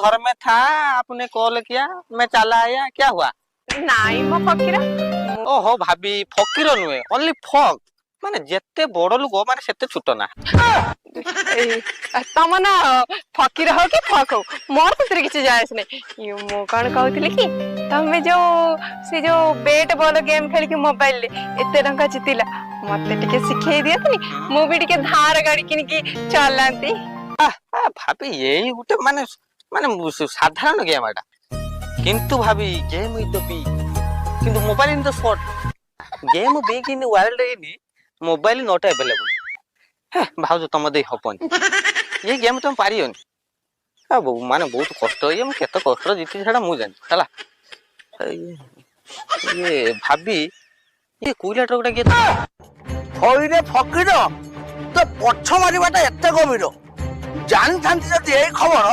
घर में था, आपने कॉल किया, मैं चला आया। क्या हुआ? ନାଇଁ ମୋ ଫକୀର। ଓହୋ ଭାବି, ଫକୀର ନୁହେଁ, ଓନ୍ଲି ଫକ୍। ମାନେ ଯେତେ ବଡ ଲୋକ ମାନେ ସେତେ ଛୋଟ ନା। ଏଇ, ତମ ନା ଫକୀର ହଉ କି ଫକ୍ ହଉ, ମୋର ସେଥିରେ କିଛି ଯାଏ ଆସେ ନାହିଁ। ଇଏ, ମୁଁ କଣ କହୁଥିଲି କି ତମେ ଯୋଉ ସେ ଯୋଉ ବେଟ୍ ବଲ ଗେମ୍ ଖେଳିକି ମୋବାଇଲରେ ଏତେ ଟଙ୍କା ଜିତିଲା, ମତେ ଟିକେ ଶିଖେଇ ଦିଅନ୍ତନି? ମୁଁ ବି ଟିକେ ଧାର ଗାଡି କିଣିକି ଚଲାନ୍ତି। ଆ, ଭାବି, ଏଇ ଗୋଟେ ମାନେ ମାନେ ସାଧାରଣ ଗେମ୍ ଏଟା। କିନ୍ତୁ ଭାବି, ଗେମ୍ is the big, କିନ୍ତୁ mobile in the short game big in world in mobile not available. ଭାଉଜ, ତମ ଦେଇ ହବନି ଏ ଗେମ୍, ତମେ ପାରିବନି। ମାନେ ବହୁତ କଷ୍ଟ ଇଏ। ମୁଁ କେତେ କଷ୍ଟରେ ଜିତିଛି ସେଟା ମୁଁ ଜାଣିଛି। ହେଲା, ଇଏ ଭାବି, ଇଏ କୋଇଲା ଟ୍ରକଟା କିଏ? ହଇରେ ଫକୀର, ତ ପଛ ମାରିବାଟା ଏତେ ଗଭୀର, ଜାଣିଥାନ୍ତି ଯଦି ଏଇ ଖବର।